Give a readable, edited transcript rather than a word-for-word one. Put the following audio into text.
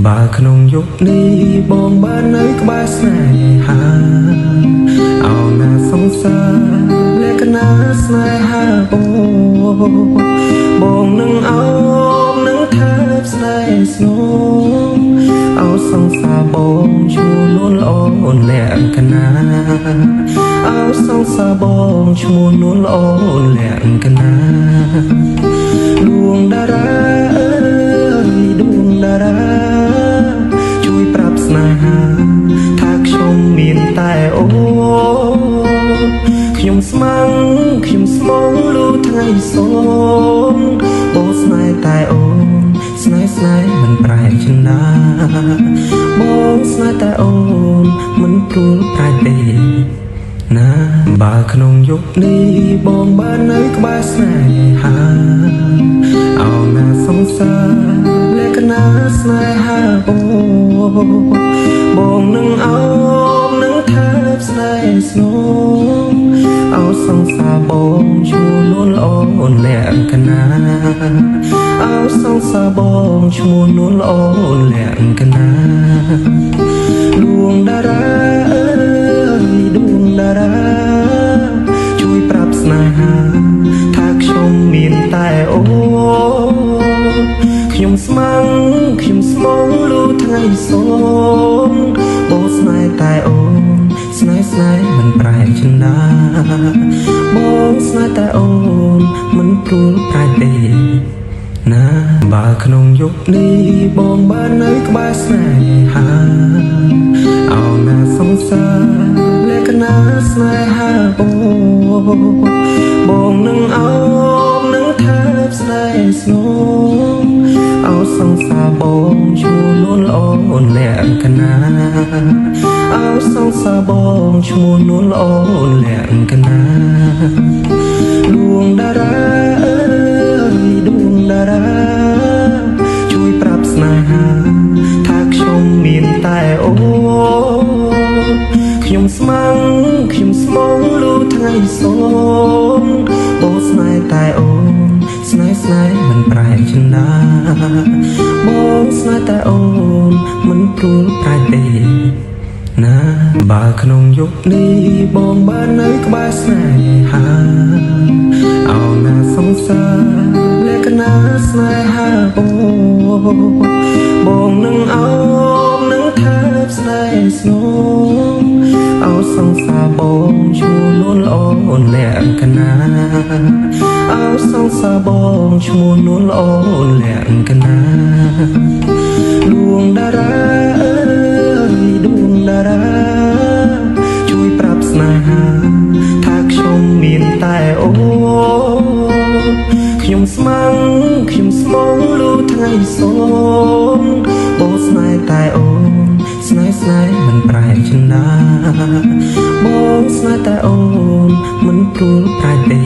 បើក្នុងយប់នេះបងបាននៅក្បែរស្នេហាអោណាសង្សារលក្ខណៈស្នេហាបងបងនឹងអោបនឹងថែបស្នេហ៍ស្នងអោសង្សារបងឈ្មោះនួនល្អអូនលក្ខណៈអោសង្សារបងឈ្មោះនួនល្អអូនលក្ខណៈដួងតារាអើយដួងតារាជួយប្រាប់ស្នេហាថាខ្ញុំមានតែអូនខ្ញុំស្មឹងខ្ញុំស្មងលូថ្ងៃសូនបងស្នេហ៍តែអូនស្នេហ៍ស្នេហ៍មិនប្រែចិន្តាបងស្នេហ៍តែអូនមិនព្រួលប្រែទេណាបើក្នុងយប់នេះបងបាននៅក្បែរស្នេហាអោណាសង្សារលក្ខណៈស្នេហាបងបងនឹងអោបនឹងថែបស្នេហ៍ស្នងអោសង្សារបងឈ្មោះនួនល្អអូនលក្ខណៈអោសង្សារបងឈ្មោះនួនល្អអូនលក្ខណៈដួងតារាអើយដួងតារាជួយប្រាប់ស្នេហាថាខ្ញុំមានតែអូនខ្ញុំស្មឹងខ្ញុំស្មងលូថ្ងៃសូនបងស្នេហ៍តែអូនស្នេហ៍ស្នេហ៍មិនប្រែចិន្តាបងស្នេហ៍តែអូនមិនព្រួលប្រែទេណាបើក្នុងយប់នេះបងបាននៅក្បែរស្នេហាអោណាសង្សារលក្ខណៈស្នេហាបងបងនឹងអោបនឹងថែបស្នេហ៍ស្នងអោសង្សារបងឈ្មោះនួនល្អអូនលក្ខណៈអោសង្សារបងឈ្មោះនួនល្អអូនលក្ខណៈដួងតារាអើយដួងតារាជួយប្រាប់ស្នេហាថាខ្ញុំមានតែអូនខ្ញុំស្មឹងខ្ញុំស្មងលូថ្ងៃសូនបងស្នេហ៍តែអូនស្នេហ៍ស្នេហ៍មិនប្រែចិន្តាបងស្នេហ៍តែអូនមិនព្រួលប្រែទេណាបើក្នុងយប់នេះបងបាននៅក្បែរស្នេហាអោណាសង្សារលក្ខណៈស្នេហាបងបងនឹងអោបនឹងថែបស្នេហ៍ស្នងអោសង្សារបងឈ្មោះនួនល្អអូនលក្ខណៈអោសង្សារបងឈ្មោះនួនល្អអូនលក្ខណៈដួងតារាអើយដួងតារាជួយប្រាប់ស្នេហាថាខ្ញុំមានតែអូនខ្ញុំស្មឹងខ្ញុំស្មងលូថ្ងៃសូនបងស្នេហ៍តែអូនស្នេហ៍ស្នេហ៍មិនប្រែចិន្តាបងស្នេហ៍តែអូនមិនព្រួលប្រែទេ